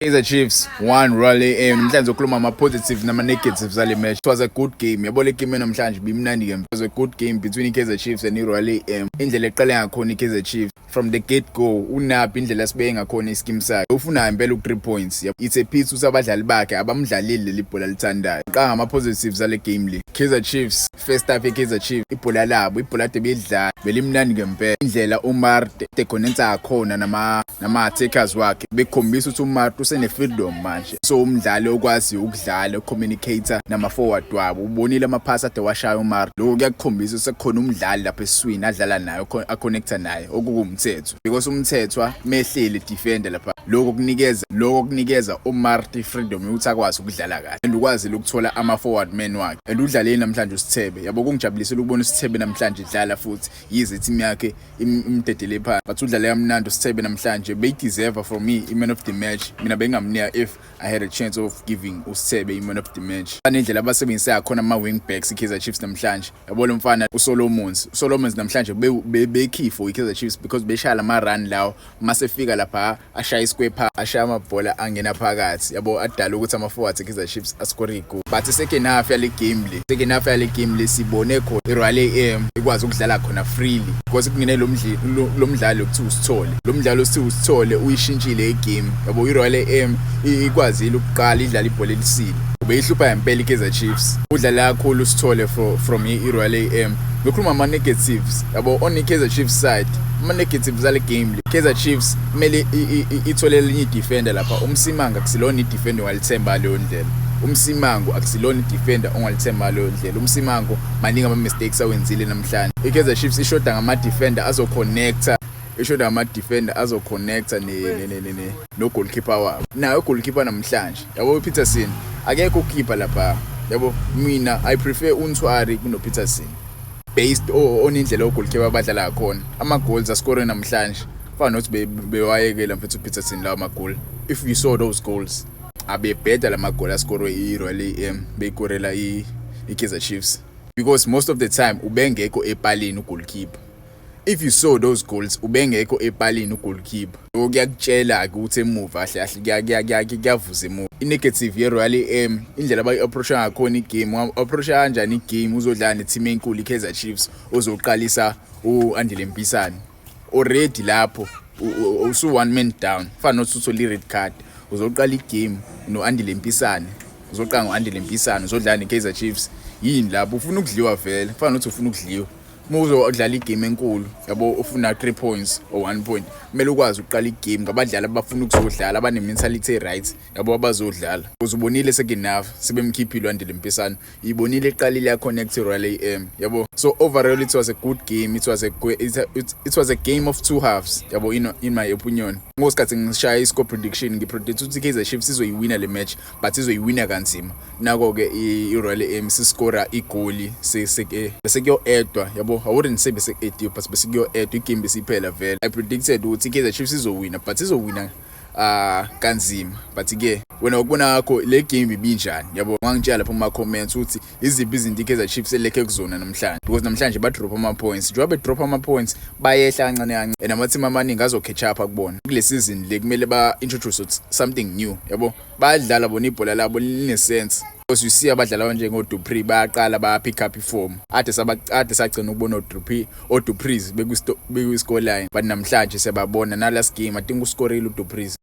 Kaizer Chiefs 1 Royal AM. Namhlanje uzokhuluma ama positives nama negatives ale match. It was a good game. Yabo, le game namhlanje bimnandi ke. It was a good game between iKaizer Chiefs and iRoyal AM. Indlela eqale ngakhona iKaizer Chiefs from the get go, uNabi, indlela sibeke ngakhona iskim sakhe. Ufuna impela u3 points. Yabo, it's a pity ukuthi abadlali bakhe abamdlaleli leli bhola lithandayo. Qala ngama positives ale game le. Kaizer Chiefs, first half yeKaizer Chiefs, ibhola labo, ibhola ade bedlala belimnandi ngempela. Indlela uMarte econnecta khona nama attackers wakhe bekhombisa ukuthi uMarte usene freedom manje. So umdlali okwazi ukudlala, ucommunicate nama forward wabo. Ubonile amaphasi ade washaya uMarte. Lokho kuyakukhombisa sekukhona umdlali lapha esiswini adlala naye, aconnecta naye, okuwuMthethwa, because uMthethwa mehleli defender lapha, lokho kunikeza uMarte freedom ukuthi akwazi ukudlala kahle and ukwazi ukuthola ama forward man wakhe. And udlalile namhlanje uSithebe, yabo. Kungijabulisile ukubona uSithebe namhlanje idlala futhi, yize team yakhe imdedele phansi, but udlale kamnandi uSithebe namhlanje. Beyideserve for me i-man of the match. Mina bengamnika if I had a chance of giving uSithebe i-man of the match. Banendlela abasebenzisa khona ama wing backs iKaizer Chiefs namhlanje, yabo. Lo mfana uSolomons, uSolomons namhlanje be key for iKaizer Chiefs because beshaya lama run lawo, masefika lapha ashaya isquare pass, ashaya amabhola angena phakathi, yabo, adala ukuthi ama forwards eKaizer Chiefs ascore igoli. But second half yale game le, second half yale game le, sibone khona iRoyal AM ikwazi ukudlala khona freely because kungene lo mdlalo okuthiwa uSithole. Lo mdlalo osithiwa uSithole uyishintshile igame, yabo. iRoyal AM ikwazile ukuqala idlala ibhola elisile, ubeyihlupha ngempela iKaizer Chiefs. Udlala kakhulu uSithole for from iRoyal AM. Bekhuluma ama negatives, yabo, on iKaizer Chiefs side, ama negatives ale game le, Kaizer Chiefs kumele ithole elinye idefender lapha. UMsimango akusilona idefender ongalithemba leyo ndlela. UMsimango akusilona idefender ongalithemba leyo ndlela. UMsimango maningi ama mistakes awenzile namhlanje. iKaizer Chiefs ishoda ngama defender azoconnecta, ishoda ngama-defender azoconnecta no-goalkeeper wabo. Nayo u-goalkeeper namhlanje, yabo, uPeterson, akekho ukeeper lapha, yabo. Mina I prefer uNtwari kunoPeterson based on indlela ogoalkeeper abadlala ngakhona. Ama-goals ascore namhlanje fana nokuthi bewayekela mfethu uPeterson lawo magoli. If you saw those goals, abebheda lama goli ascorwe i-Royal AM beyikorela i-Kaizer Chiefs, because most of the time ubengekho epalini ugoalkeeper. If you saw those goals, ubengekho epalini ugoalkeeper. Lokho kuyakutshela ke ukuthi emuva kahle kahle kuyavuza emuva. I-negative ye-Royal AM, indlela abayi-approacha ngakhona igame. Approacha kanjani igame uzodlala ne-team enkulu i-Kaizer Chiefs, ozoqalisa u-Andile Mpisane already lapho usu one man down, fana nokuthi uthole i-red card. Uzoqala igame no-Andile Mpisane, uzoqala ngo-Andile Mpisane, uzodlala ne-Kaizer Chiefs, yini lapho ufuna ukudliwa vele? Fana nokuthi ufuna ukudliwa. Uma uzodlala igame enkulu, yabo, ufuna 3 points or 1 point, kumele ukwazi ukuqala igame ngabadlali abafuna ukuzodlala, abane-mentality right, yabo, abazodlala. Uzubonile second half sebemkhiphile uAndile Mpisane, ibonile iqalile ya-connect Royal AM, yabo. So overall it was a good game. It was a game of two halves, yabo, in my opinion. Ngosikhathi ngishaya i-score prediction, ngipredict ukuthi i-Kaizer Chiefs izoyiwina le match, but izoyiwina kanzima. Nako-ke i-Royal AM siskora igoli, bese kuyo-edwa, yabo. I wouldn't say bese ku-ediwe, but bese kuyo-edwa, igame besiphela vele. I predicted ukuthi i-Kaizer Chiefs izowina, but izowina kanzima. But ke wena, ukubona kwakho le game ibinjani, yabo? Ungangitshela lapho kuma comments ukuthi iziphi izinto iKaizer Chiefs elekhe kuzona namhlanje, because namhlanje ba drop ama points. Njengoba be drop ama points, bayehla kancane kancane and ama team amaningi azo catch up kubona. Kule season le kumele ba introduce something new, yabo. Bayadlala bona, ibhola labo line sense because you see abadlali abanjengo Du Preez bayaqala baya pick up iform. Ade sagcina ukubona oDu Preez, oDu Preez bekwi score line, but namhlanje siyababona na last game I think uscorile uDu Preez.